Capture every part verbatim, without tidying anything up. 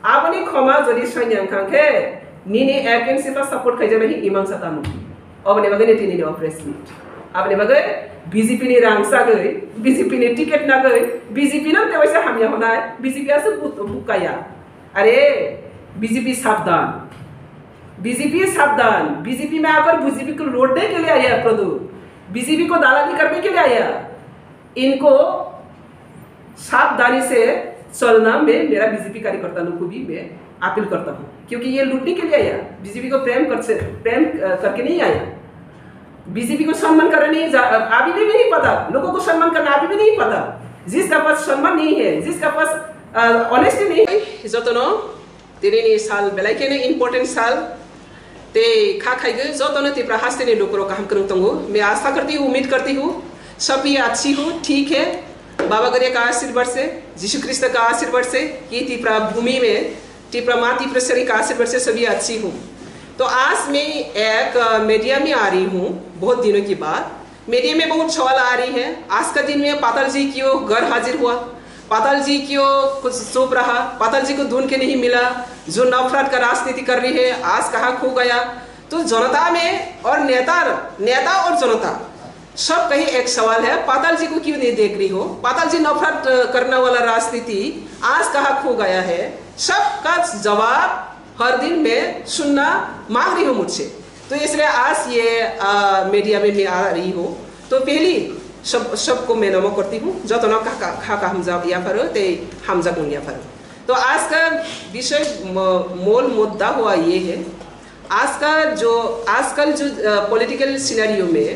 Aboni khoma jodi sanya wngkha khe, nini against ba support khaijak nai imang sa tamo. Oboni bagwi ni tini ni press meet. Aboni bagwi B J P ni rang sagwi, B J P ni ticket nagwi, B J P no tewaisa hamya honai, B J P aswk but-, bukaya. Are, B J P sabdan. B J P sabdan. B J P में आकर B J P को लूटने के लिए आया है प्रभु। B J P को दालाली करने के लिए आया है। इनको सावधानी से चलना, मैं मेरा B J P कार्यकर्ता लोग को भी मैं अपील करता हूँ, क्योंकि ये लूटने के लिए आया, B J P को प्रेम कर से, प्रेम, अ, करके नहीं आया। B J P को सम्मान करना नहीं जा-, अभी भी नहीं पता, लोगों को सम्मान करना अभी भी नहीं पता। जिसका पास सम्मान नहीं है, जिसका पास, अ, ऑनेस्टी नहीं है, जतनो Tini ni sal belai kheno important sal. Tei kha khaigwi jotono Tipra hasteni lukurok kaham kwrwng tongo. मैं आशा करती हूँ, उम्मीद करती हूँ, सब ये अच्छी हो, ठीक है। बाबा गौरिया का आशीर्वाद से, यीशु ख्रीस्त का आशीर्वाद से ये त्रिपुरा भूमि में, त्रिपुरा माँ त्रिपुरेश्वरी का आशीर्वाद से सभी अच्छी हो। तो आज मैं एक, अ, मीडिया में आ रही हूँ बहुत दिनों के बाद। मीडिया में बहुत सवाल आ रही है। आज का दिन में पाताल जी क्यों घर हाजिर हुआ, पाताल जी क्यों कुछ चुप रहा, पाताल जी को धुन के नहीं मिला, जो नफरत का राजनीति कर रही है, आज कहाँ खो गया? तो जनता में और नेता, नेता और जनता, सब कहीं एक सवाल है, पाताल जी को क्यों नहीं देख रही हो? पाताल जी नफरत, अ, करने वाला राजनीति आज कहाँ खो गया है? सबका जवाब हर दिन मैं सुनना मांग रही हूँ मुझसे। तो इसलिए आज ये, अ, मीडिया में मैं आ रही हूँ। तो पहली सब, सबको मैं नमो करती हूँ। जतनो खा, खा, खा का हम जब या फरो, ते हम जब या फरो। तो आज का विषय म-, मूल मुद्दा हुआ ये है, आज का जो, आजकल जो, अ, पॉलिटिकल सिनेरियो में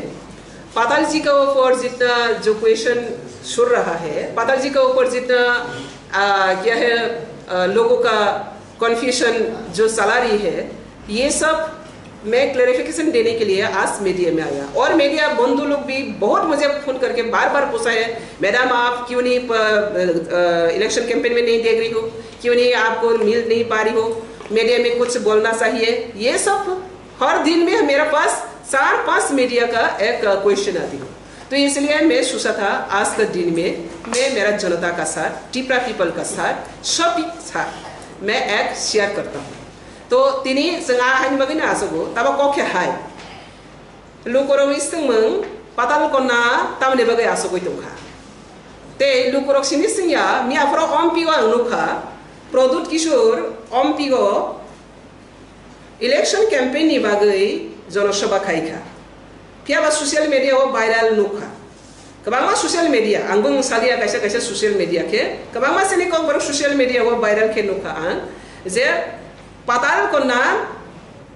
पाताल जी का ऊपर जितना जो क्वेश्चन सुर रहा है, पाताल जी का ऊपर जितना, अ, क्या है, अ, लोगों का कन्फ्यूजन जो चला रही है, ये सब मैं क्लैरिफिकेशन देने के लिए आज मीडिया में आया। और मीडिया बंधु लोग भी बहुत मुझे फोन करके बार बार पूछा है, "मैडम, आप क्यों नहीं प-, अ, अ, इलेक्शन कैंपेन में नहीं देख रही हो, क्यों नहीं आपको मिल नहीं पा रही हो, मीडिया में कुछ बोलना चाहिए।" ये सब हर दिन में मेरे पास चार पांच मीडिया का एक, अ, क्वेश्चन आती हो। तो इसलिए मैं सोचा था आज का दिन में मैं मेरा जनता का साथ, टिपरा पीपल का साथ, सभी साथ मैं एक शेयर करता हूँ। तो tini chwng a haini bagwi no achugo, tabo kok khe hai. Lukurokni swngmung patal konna tamni bagwi achugwi tongkha. Tei lukurok simi swngya, miyaphoro Ompi o ang nukha, Pradyut Kishore Ompi o election campaign ni bagwi jonosabha khaikha. Phiyaba social media o viral nukha. Kwbangma social media, ang bung salia kaisa kaisa social media khe, kwbangma chini kokborok social media o viral khe nukha ang je patal konna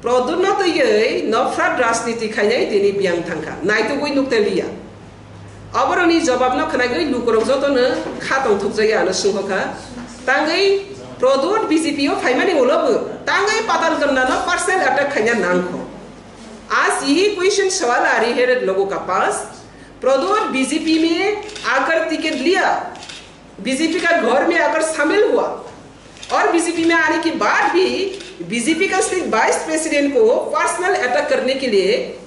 Pradyut no twiwi nofrat rajniti khainai tini biyang thangkha, naitugwi nukte liya. Oboroni jobabno khwnagwi lukurok jotono kha tongthokjagwi ano swngkha. Tangwi Pradyut B J P o phaimani ulo bo tangwi patal konna no personal attack khaina nangkho. आज यही क्वेश्चन सवाल आ रही है लोगों का पास, प्रद्युत बीजेपी में आकर टिकट लिया, बीजेपी का घर में आकर शामिल हुआ और बीजेपी में आने के बाद भी बीजेपी का स्थित वाइस प्रेसिडेंट को पर्सनल अटैक करने के लिए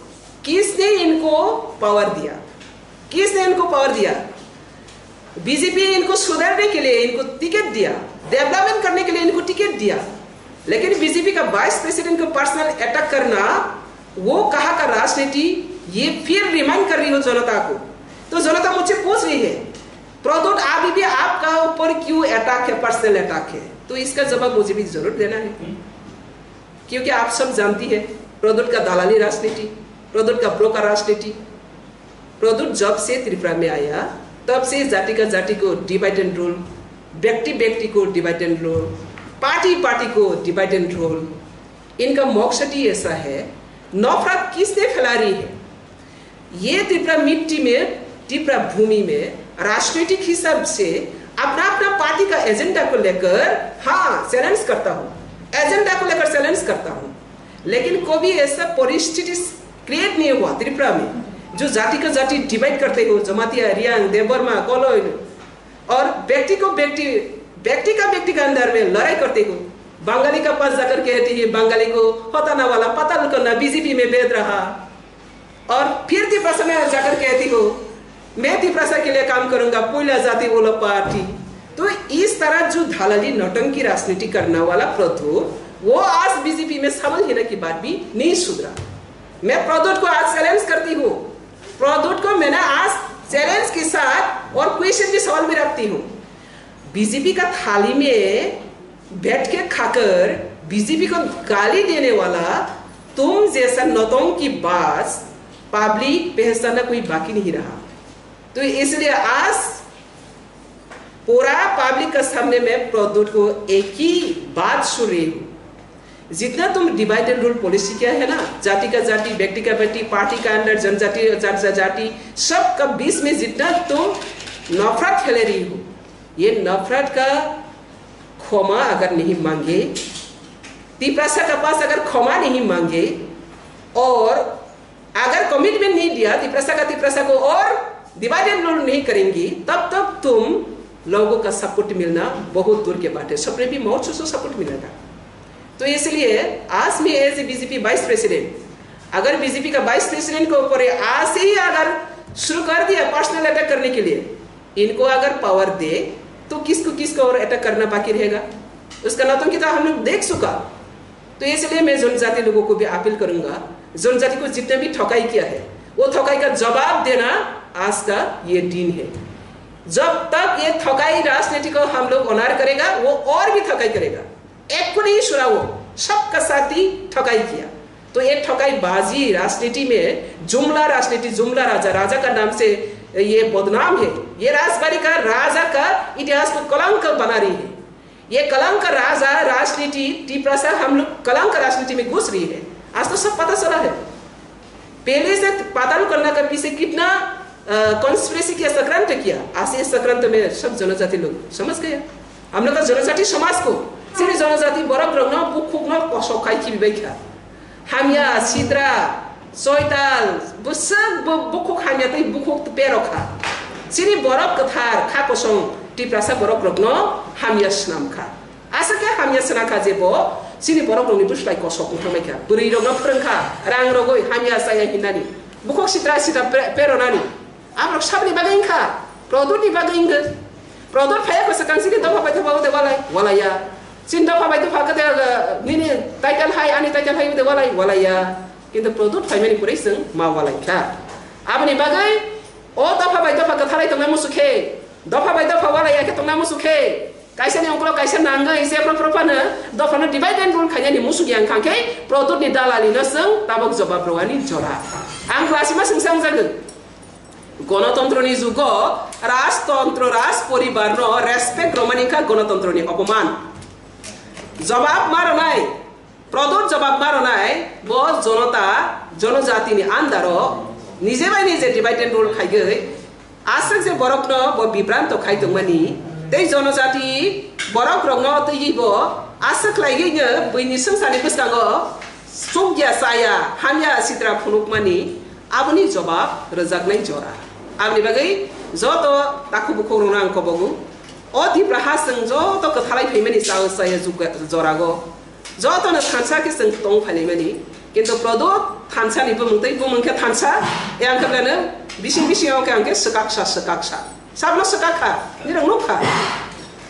किसने इनको पावर दिया? किसने इनको पावर दिया? बीजेपी इनको सुधारने के लिए इनको टिकट दिया, डेवलपमेंट करने के लिए इनको टिकट दिया, लेकिन बीजेपी का वाइस प्रेसिडेंट को पर्सनल अटैक करना, वो कहाँ का राजनीति? ये फिर रिमाइंड कर रही हो जनता को। तो जनता मुझसे पूछ रही है, प्रद्युत, अभी भी आपका ऊपर क्यों अटैक है, पर्सनल अटैक है? तो इसका जवाब मुझे भी जरूर देना है, क्योंकि आप सब जानती है प्रद्युत का दलाली राजनीति, प्रद्युत का ब्रोकर राजनीति। प्रद्युत जब से त्रिपुरा में आया, तब से जाति का जाति को डिवाइड एंड रूल, व्यक्ति व्यक्ति को divide and rule, party party को डिवाइड एंड रूल। इनका मकसद ही ऐसा है, नफरत किसने फैला रही है? ये त्रिपुरा मिट्टी में, त्रिपुरा भूमि में राजनीतिक हिसाब से अपना अपना पार्टी का एजेंडा को लेकर, हाँ, चैलेंज करता हूँ, एजेंडा को लेकर चैलेंज करता हूँ, लेकिन कभी ऐसा परिस्थिति क्रिएट नहीं हुआ त्रिपुरा में जो जाति का जाति डिवाइड करते हो, जमातिया, रियांग, देबबर्मा, कलई, और व्यक्ति को व्यक्ति, व्यक्ति का व्यक्ति के अंदर में लड़ाई करते हो। बंगाली का पास जाकर कहती है बंगाली को हटाना वाला, पता करना, बीजेपी में भेज रहा। और फिर तिपरासा में जाकर कहती हो, मैं तिपरासा के लिए काम करूंगा, पुइला जाति वाला पार्टी। तो इस तरह जो धालाली नौटंकी राजनीति करने वाला प्रद्युत, वो आज बीजेपी में शामिल होने के बाद भी नहीं सुधरा। मैं प्रद्युत को आज चैलेंज करती हूँ, प्रद्युत को मैंने आज चैलेंज के साथ और क्वेश्चन भी, सवाल भी रखती हूँ। बीजेपी का थाली में बैठ के खाकर बीजेपी को गाली देने वाला तुम जैसा नौटंकी बाज पब्लिक पहचानना कोई बाकी नहीं रहा। तो इसलिए आज पूरा पब्लिक का सामने मैं प्रद्युत को एक ही बात सुन रही हूँ, जितना तुम डिवाइड एंड रूल पॉलिसी किया है ना, जाति का जाति, व्यक्ति का व्यक्ति, पार्टी का अंदर, जनजाति जाति, जाति, सब का बीच में जितना तुम नफरत फैले रही हो, ये नफरत का क्षमा अगर नहीं मांगे, तिपरासा का पास अगर क्षमा नहीं मांगे और अगर कमिटमेंट नहीं दिया तिपरासा का तिपरासा को और डिवाइड एंड रूल नहीं करेंगी, तब तक तुम लोगों का सपोर्ट मिलना बहुत दूर के बात है। सपने भी मौत से सपोर्ट मिलेगा। तो इसलिए आज मैं as a BJP vice president, अगर बीजेपी का वाइस प्रेसिडेंट के ऊपर आज ही अगर शुरू कर दिया पर्सनल अटैक करने के लिए, इनको अगर पावर दे तो किसको किसको और अटैक करना बाकी रहेगा? उसका नौटंकी तो हम लोग देख चुका। तो इसलिए मैं जनजाति लोगों को भी अपील करूंगा, जनजाति को जितने भी ठगाई किया है, वो ठगाई का जवाब देना आज का ये दिन है। जब तक ये ठगाई राजनीति को हम लोग ऑनर करेगा, वो और भी ठगाई करेगा। एक को नहीं सुना, वो सबका साथ ही ठगाई किया। तो ये ठगाई बाजी राजनीति में जुमला राजनीति, जुमला राजा, राजा का नाम से ये बदनाम है। ये राजबाड़ी का राजा का इतिहास को कलंक बना रही है। ये कलंक राजा राजनीति, तिपरासा हम लोग कलंक राजनीति में घुस रही है। आज तो सब पता चला है। पहले से पाताल करने का पीछे कितना कॉन्स्पिरेसी किया, षड्यंत्र किया। आज ये षड्यंत्र में सब जनजाति लोग समझ गया। हम लोग का जनजाति समाज को, सिर्फ जनजाति बरक रंगना बुक खुकना कसो खाई की बिबाई खा। Hamya, sidra, soital, bwswk bo bukhuk hamya tei bukhuk tei perok kha. Chini borok kwthar kha kosong Tiprasa borok rokno hamya swnam kha. Aswk khe hamya swnam kha je bo chini borok rokni bwslai kosok wngthang mai kha. Bwrwi rokno phrwng kha, rang rogwi hamya chaya hinani. Bukhuk sitra sitra pe-, peronani. Aborok saboni bagwi wngkha, Prodot ni bagwi wngkha. Prodot phaiya kho swkang chini dopha bai dopha ode walai, walaiya. Chini dopha bai dopha khe de, uh, nini title hai, ani title hai ode walai, walaiya. Kintu Prodot phaimani kwrwi chwng ma walai kha. Aboni bagwi o dopha bai dopha kwthalai tongnai musu khe, dopha bai dopha walaiya khe tongnai musu khe, kaisa ni ongkolo kaisa nangwi jephru phru phano dophano divide and rule khainani musu yang khang khe Prodot ni dalali no chwng tabok jobab rwani jora. Ang klasima swngsa wngjagwi. Gonotontro ni jugo rajtontro, raj poribar no respect romani kha gonotontro ni opoman. Jobab ma ronai, Prodot jobab ma ronai, bo jonota, jonojati ni andaro nije bai nije divide and rule khaigwi aswk je borok no bo bibranto khai tongmani, tei jonojati borok rok no twiwi bo aswk khlaiwi no buini swngsa ni bwskango chukya chaya hamya sitra phunukmani. Aboni jobab rwjaknai jora. Aboni bagwi joto takhuk bukhuk rokno ang kobogo. O Tipra ha chwng joto kwthalai phaimani chao chaya jora-, jorago. Jotono thansa khe chwng tong phainaimani. Kintu Prodot thansa ni bumung tei bumung khe thansa. Yang khe beleno bising bising o khe ang khe swkaksa swkaksa. Sabno swkak kha, nirok nuk kha.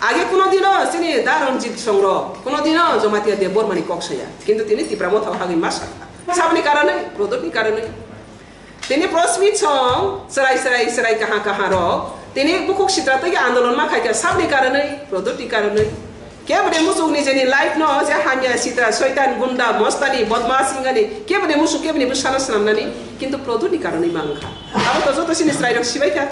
Age kuno dino chini da Ranjit Song rok, kuno dino Jamatia Debbarma ni kok saya. Kintu tini Tipra Motha o hagwi ma sakha. Sabni karonwi, Prodot ni karonwi. Tini Prosmit song, serai serai serai kaha kaha rok. Tini bukhuk sitra tei andolon ma khai kha sabni karonwi, Prodot ni karonwi. Keboni musuk ni jeni life no je hamya sitra, soitan, gunda, mostani, bodmas hingani, keboni musuk, keboni bwsano swnamnani, kintu Prodot ni karonwi ma wngkha. Abo to joto chini chwrai rok sibai kha.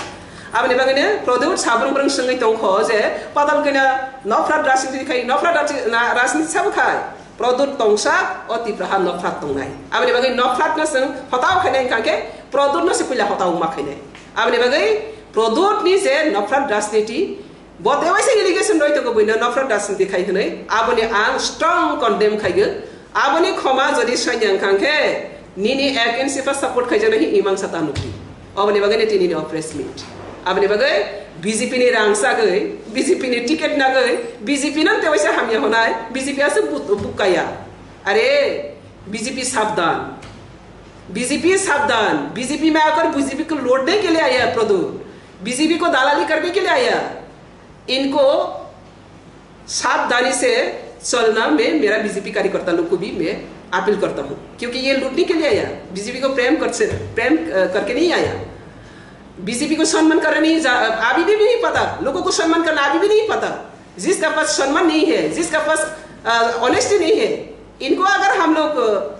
Aboni bagwi no Prodot sabrung brung swngwi tongkho je patal kena nofrat rajniti khai, nofrat rajniti sabo khai. Prodot tongsa o Tipra ha nofrat tongnai. Aboni bagwi nofrat no chwng hotao khainai wngkha khe Prodot no se puila hotao ma khainai. Aboni bagwi Prodot ni je nofrat rajniti, bo tewaisa allegation roi tongo buino nofrat rajniti khai hwnwi. Aboni ang strong condemn khaigo. Aboni khoma jodi soinya wngkha khe nini against support khaijaknai hi imang sata nukdi. Oboni bagwi ni tini ni o press meet. Aboni bagwi B J P ni rang sagwi, B J P ni ticket nagwi, B J P nang tewaisa hamya honai, B J P aswk but-, bukkaya. Are, B J P sabdan. B J P sabdan. B J P mein aakar B J P ko lootne ke liye aaya hai Prodot. B J P ko dalali karne ke liye aaya hai. इनको सावधानी से चलना, मैं मेरा बीजेपी कार्यकर्ता लोग को भी मैं अपील करता हूँ, क्योंकि ये लूटने के लिए आया। बीजेपी को प्रेम कर से प्रेम अ, करके नहीं आया। बीजेपी को सम्मान करना नहीं जा, अभी भी नहीं पता, लोगों को सम्मान करना अभी भी नहीं पता। जिसका पास सम्मान नहीं है, जिसका पास ऑनेस्टी नहीं है, इनको अगर हम लोग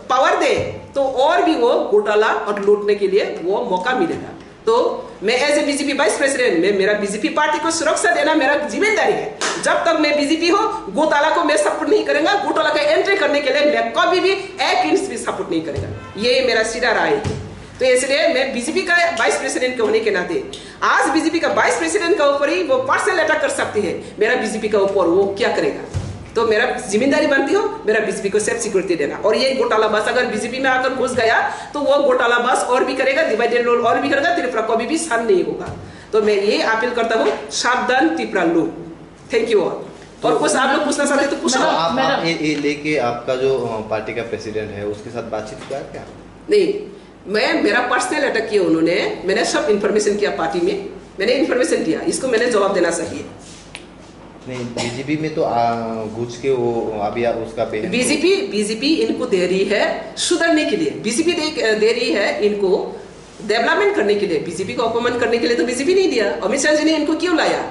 पावर दे तो और भी वो घोटाला और लूटने के लिए वो मौका मिलेगा। तो मैं as a BJP vice president, मैं मेरा बीजेपी पार्टी को सुरक्षा देना मेरा जिम्मेदारी है। जब तक मैं बीजेपी हूँ, घोटाला को मैं सपोर्ट नहीं करूंगा। घोटाला का एंट्री करने के लिए मैं कभी भी एक इंच भी सपोर्ट नहीं करेगा। ये मेरा सीधा राय है। तो इसलिए मैं बीजेपी का वाइस प्रेसिडेंट के होने के नाते आज बीजेपी का वाइस प्रेसिडेंट का ऊपर ही वो पर्सनल अटैक कर सकती है। मेरा बीजेपी का ऊपर वो क्या करेगा? तो मेरा जिम्मेदारी बनती हो, मेरा बीजेपी को सेफ सिक्योरिटी देना। और ये घोटाला बस अगर बीजेपी में आकर घुस गया तो वो घोटाला बस और भी करेगा, डिवाइड एंड रूल और भी करेगा, त्रिपुरा कभी भी शांत नहीं होगा। तो मैं ये अपील करता हूँ, सावधान त्रिपुरा लोग। Thank you all. और कुछ आप लोग पूछना चाहते तो पूछो। मैडम, आप, मैडम। आप ये, ये लेके आपका जो अ, पार्टी का प्रेसिडेंट है, उसके साथ बातचीत हुआ है क्या? नहीं, मैं, मेरा पर्सनल अटैक किया उन्होंने। मैंने सब इन्फॉर्मेशन किया पार्टी में, मैंने इन्फॉर्मेशन दिया, इसको मैंने जवाब देना चाहिए। नहीं, बीजेपी में तो आ, घुस के वो अभी आप उसका बेहद बीजेपी बीजेपी इनको दे रही है सुधरने के लिए। बीजेपी दे, दे रही है इनको डेवलपमेंट करने के लिए। बीजेपी को अपमान करने के लिए तो बीजेपी नहीं दिया। अमित शाह जी ने इनको क्यों लाया?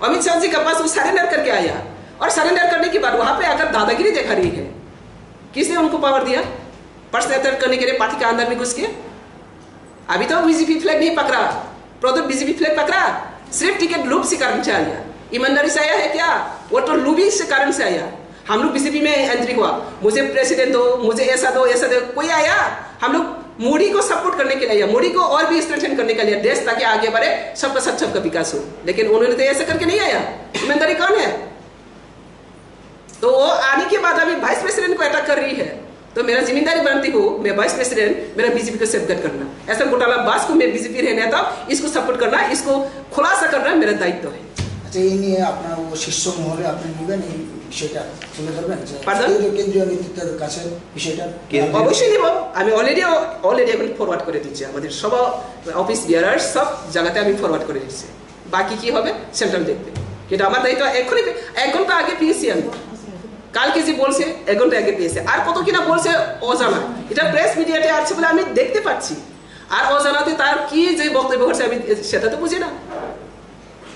अमित शाह जी के पास वो सरेंडर करके आया, और सरेंडर करने के बाद वहां पे आकर दादागिरी दिखा रही है। किसने उनको पावर दिया पर्सनल अटैक करने के लिए पार्टी के अंदर में घुस के? अभी तो बीजेपी फ्लैग नहीं पकड़ा, प्रदीप बीजेपी फ्लैग पकड़ा, सिर्फ टिकट लूप से कारण से आया। ईमानदारी से आया है क्या? वो तो लूबी से कारण से आया। हम लोग बीजेपी में एंट्री हुआ, मुझे प्रेसिडेंट दो, मुझे ऐसा दो, ऐसा दो, कोई आया? हम लोग मोदी को सपोर्ट करने के लिए आया, मोदी को और भी स्ट्रेंथन करने के लिए, देश ताकि आगे बढ़े, सबका साथ सबका विकास हो। लेकिन उन्होंने तो ऐसा करके नहीं आया। ईमानदारी कौन है? तो वो आने के बाद अभी वाइस प्रेसिडेंट को अटैक कर रही है। तो मेरा जिम्मेदारी बनती हो, मैं वाइस प्रेसिडेंट, मेरा बीजेपी को सेफगार्ड करना। ऐसा घोटाला बाज को, मैं बीजेपी रहने था, इसको सपोर्ट करना, इसको खुलासा करना मेरा दायित्व है। আচ্ছা, এই নিয়ে আপনার ও শীর্ষ মহলে আপনি নেবেন এই বিষয়টা তুলে ধরবেন যে পারবেন? কেন্দ্রীয়, কেন্দ্রীয় নেতৃত্বের কাছে বিষয়টা কেন্দ্রীয় অবশ্যই নিব। আমি অলরেডি, অলরেডি এখন ফরওয়ার্ড করে দিচ্ছি, আমাদের সব অফিস বিয়ারার সব জায়গাতে আমি ফরওয়ার্ড করে দিচ্ছি। বাকি কি হবে সেন্ট্রাল দেখবে। কিন্তু আমার দায়িত্ব এখনই পে-, এক ঘন্টা আগে পেয়েছি আমি। কালকে যে বলছে, এক ঘন্টা আগে পেয়েছে। আর কত কিনা বলছে অজানা। এটা প্রেস মিডিয়াতে আছে বলে আমি দেখতে পাচ্ছি। আর অজানাতে তার কি যে বক্তব্য ঘটছে আমি সেটা তো বুঝি না।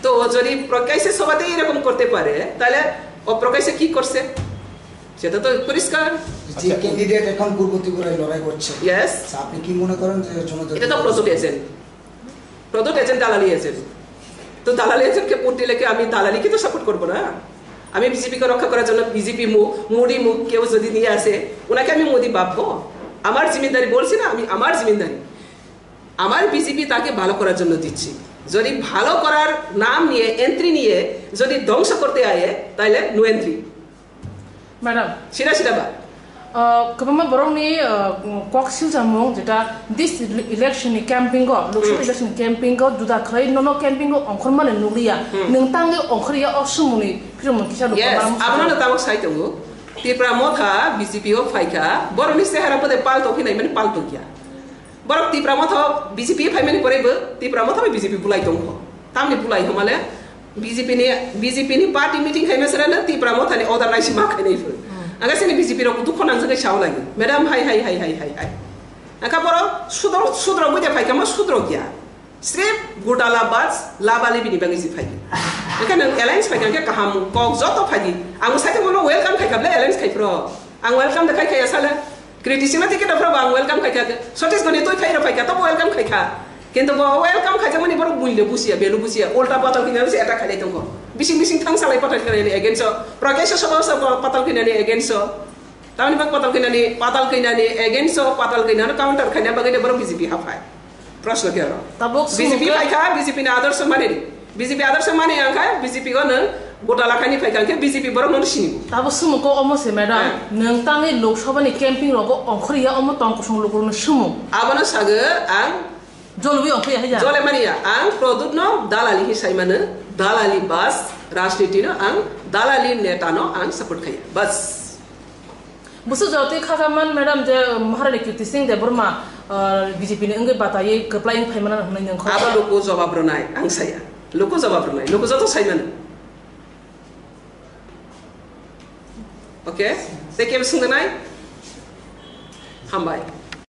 তো ও যদি প্রকাশ্যে সভাতে এরকম করতে পারে, তাহলে ও প্রকাশ্যে কি করছে সেটা তো পরিষ্কার। যে আচ্ছা। ক্যান্ডিডেট এখন পূর্ব ত্রিপুরায় লড়াই করছে, ইয়েস। আচ্ছা, আপনি কি মনে করেন যে জনজাতি এটা তো প্রস্তুত এজেন্ট। প্রদত্ত এজেন্ট দালালি এজেন্ট। তো দালালি এজেন্টকে ভোট দিলে কি আমি দালালিকে তো সাপোর্ট করবো না? আমি বিজেপিকে রক্ষা করার জন্য বিজেপি মুখ, মোদি মুখ কেউ যদি নিয়ে আসে, ওনাকে আমি মোদি ভাববো? আমার জিম্মেদারি বলছি না, আমি আমার জিম্মেদারি, আমার বিজেপি তাকে ভালো করার জন্য দিচ্ছি। যদি ভালো করার নাম নিয়ে, এন্ট্রি নিয়ে যদি ধ্বংস করতে আয়, তাহলে no entry. Madam. Sida sida ba. Uh, kwbangma borokni uh, kok silchamung jeta this election ni camping o, Lok Sabha Hmm. election ni camping o juda khlai nono camping o ongkhormani nukliya. Hmm. Nwng tangwi ongkhorya o swngmungni phiromung kisa nukha Yes, manang abono no tabok sai tongo. Tipra Motha B J P o phaikha, borokni sehara pode palto hinai mani palto ya. Borok Tipra Motha B J P phaimani pore bo Tipra Motha bai B J P bulai tongkho. Tamni bulai hwnmale B J P ni, B J P ni party meeting khaima sera no Tipra Motha ni order naisi ma khainai phuru. Hmm. Aga sini B J P rok dukho nang jagai sao lagi. Madam hai hai hai hai hai hai. Angkha borok sudro sudro buja phaikha ma sudro kya. Srip gotala bas labali bini bangwi si phai. Angkha nang alliance phaikha angkha kaham kok joto phaidi. Ang sai mono welcome khaikha ble alliance khai phro. Ang welcome da khai khaya sala. Criticism ticket of Rabang welcome khai kha. Chhattisgarh ni twi phai rok phai kha, tobo welcome khai kha. Kintu bo welcome khai jakmani borok buino busia, belu busia, ulta patal khinani se attack khai tongo. Bising bising thang salai patal khinani against o. Prakash Sawant patal khinani against o. Tamni bak patal khinani, patal khinani against o, patal khinani counter khaina bagwi borok B J P haphai. Proshno khe oro? Tabuk B J P sumukhe- phaikha, B J P ni adorsho mani. B J P adorsho mani wngkha, B J P o nwng gotala khaini phaikha, hwnkhe B J P borok nono sini. Tabuk sumukhe omo se, madam, Ah. nwng tangwi Lok Sabha ni camping rogo ongkhorya omo tong kosong lukurokno sumung. Abono sago ang Jolwi ongkhorya haiya. Jole mani ya, ang Pradyut no dalali hi sai mano, dalali bas, rajniti no ang dalali neta no ang support khaiya. Bas. Busu jotwi khakha man madam je Maharani Kirti Singh Debbarma, ah, B J P ni wngwi bataiwi kwplai wng phaimana hwnwi nwng kha. Abo luku jawab rwnai, ang saya. Luku jawab rwnai, luku joto sai mano. Okay, tei kebo swngnai? Hambai.